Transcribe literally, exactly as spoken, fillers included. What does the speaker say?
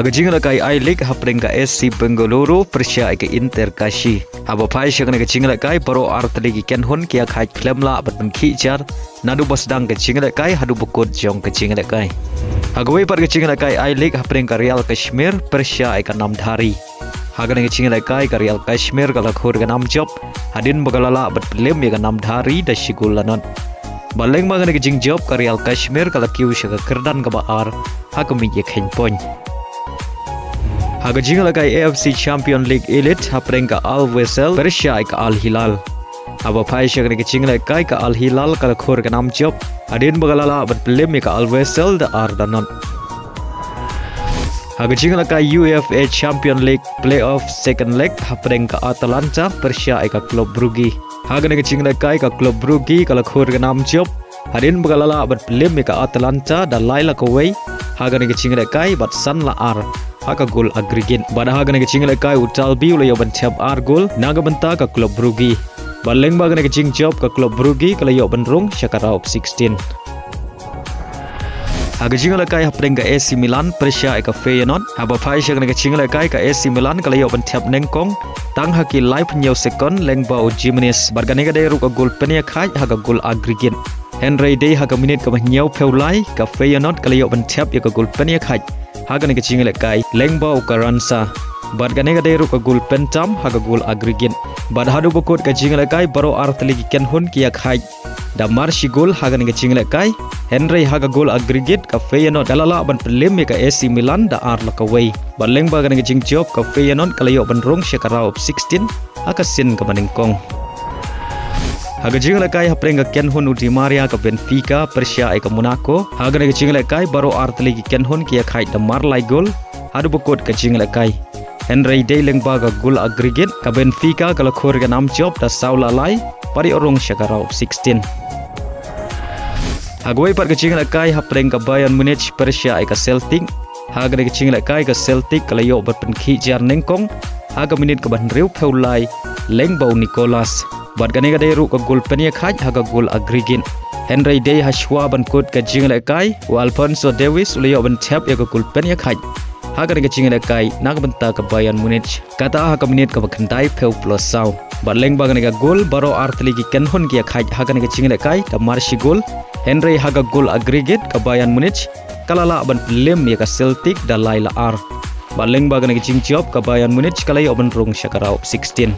Ha ka jingïalehkai I-League hapdeng ka S C Bengaluru pyrshah ïa ka Inter Kashi. Haba phai sha kane ka jingïalehkai baroh artylli ki kynhun ki ïakhaid khlem lah ban pynkhih jar naduh ba sdang ka jingïalehkai haduh ba kut jong ka jingïalehkai. Ha kawei pat ka jingïalehkai I-League hapdeng ka Real Kashmir pyrshah ïa ka Namdhari. Ha kane ka jingïalehkai ka Real Kashmir ka la khur ka nam jop hadien ba ka la lah ban pynliem ïa ka Namdhari da shi gol la nod. Bad lyngba kane ka jingjop ka Real Kashmir ka la kiew sha ka kyrdan kaba ar ha ka miej ïakheiñ point. Ha ka jingïalehkai A F C Champion League Elite hapdeng ka Al Waisel pyrshah ïa ka Al Hilal. Haba phai sha kane ka jingïalehkai ka Al Hilal ka la khur ka nam jop hadien ba ka la lah ban pynliem ïa ka Al Waisel da ar da nod. Ha ka jingïalehkai U E F A Champion League Playoff Second Leg hapdeng ka Atalanta pyrshah ïa ka Club Brugge. Ha kane ka jingïalehkai ka Club Brugge ka la khur ka nam jop hadien ba ka la lah ban pynliem ïa ka Atalanta da lai la kawei ha kane ka jingïalehkai bad san la ar ha ka gol aggregate. Bad ha kane ka jingïalehkai u Talbi u la ïoh ban thep ar gol na ka bynta ka Club Brugge. Bad lyngba kane ka jingjop ka Club Brugge ka la ïoh ban rung sha ka round of sixteen. Ha ka jingïalehkai hapdeng ka A C Milan pyrshah ïa ka Feyenoord. Haba phai sha kane ka jingïalehkai ka A C Milan ka la ïoh ban thep nyngkong tang ha ki laiphew sekon lyngba u Jimenez. Bad kane ka dei ruh ka gol pynïakhaid ha ka gol aggregate. Hynrei dei ha ka minit kaba hynñiewphew lai ka Feyenoord ka la ïoh ban thep ïa ka gol pynïakhaid ha kane ka jingïalehkai lyngba u Carranza. Bad kane ka dei ruh ka gol pyntam ha ka gol aggregate. Bad haduh ba kut ka jingïalehkai baroh artylli ki kynhun ki ïakhaid da mar shi gol ha kane ka jingïalehkai. Hynrei ha ka gol aggregate ka Feyenoord ka la lah ban pynliem ïa ka A C Milan da ar la kawei. Bad lyngba kane ka jingjop ka Feyenoord ka la ïoh ban rung sha ka round of sixteen ha ka sien kaba nyngkong. Ha ka jingïalehkai hapdeng ka kynhun u Di Maria ka Benfica pyrshah ïa ka Monaco. Ha kane ka jingïalehkai baroh artylli ki kynhun ki ïakhaid da mar lai gol haduh ba kut ka jingïalehkai. Hynrei dei lyngba ka gol aggregate ka Benfica ka la khur ka nam jop da saw la lai bad ïoh rung sha ka round of sixteen. Ha kawei pat ka jingïalehkai hapdeng ka Bayern Munich pyrshah ïa ka Celtic. Ha kane ka jingïalehkai ka Celtic ka la ïoh ban pynkhih jar nyngkong ha ka minit kaba hynriewphew lai lyngba u Nicolas. Bad kane ka dei ruh ka gol pynïakhaid ha ka gol aggregate. Hynrei dei ha shuwa ban kut ka jingïalehkai u Alphonso Davies u la ïoh ban thep ïa ka gol pynïakhaid ha kane ka jingïalehkai na ka bynta ka Bayern Munich. Kata ha ka minit kaba khyndaiphew plus saw. Bad lyngba kane ka gol baroh artylli ki kynhun ki ïakhaid ha kane ka jingïalehkai da mar shi gol. Hynrei ha ka gol aggregate ka Bayern Munich ka la lah ban pynliem ïa ka Celtic da lai la ar. Bad lyngba kane ka jingjop ka Bayern Munich ka la ïoh ban rung sha ka round of sixteen.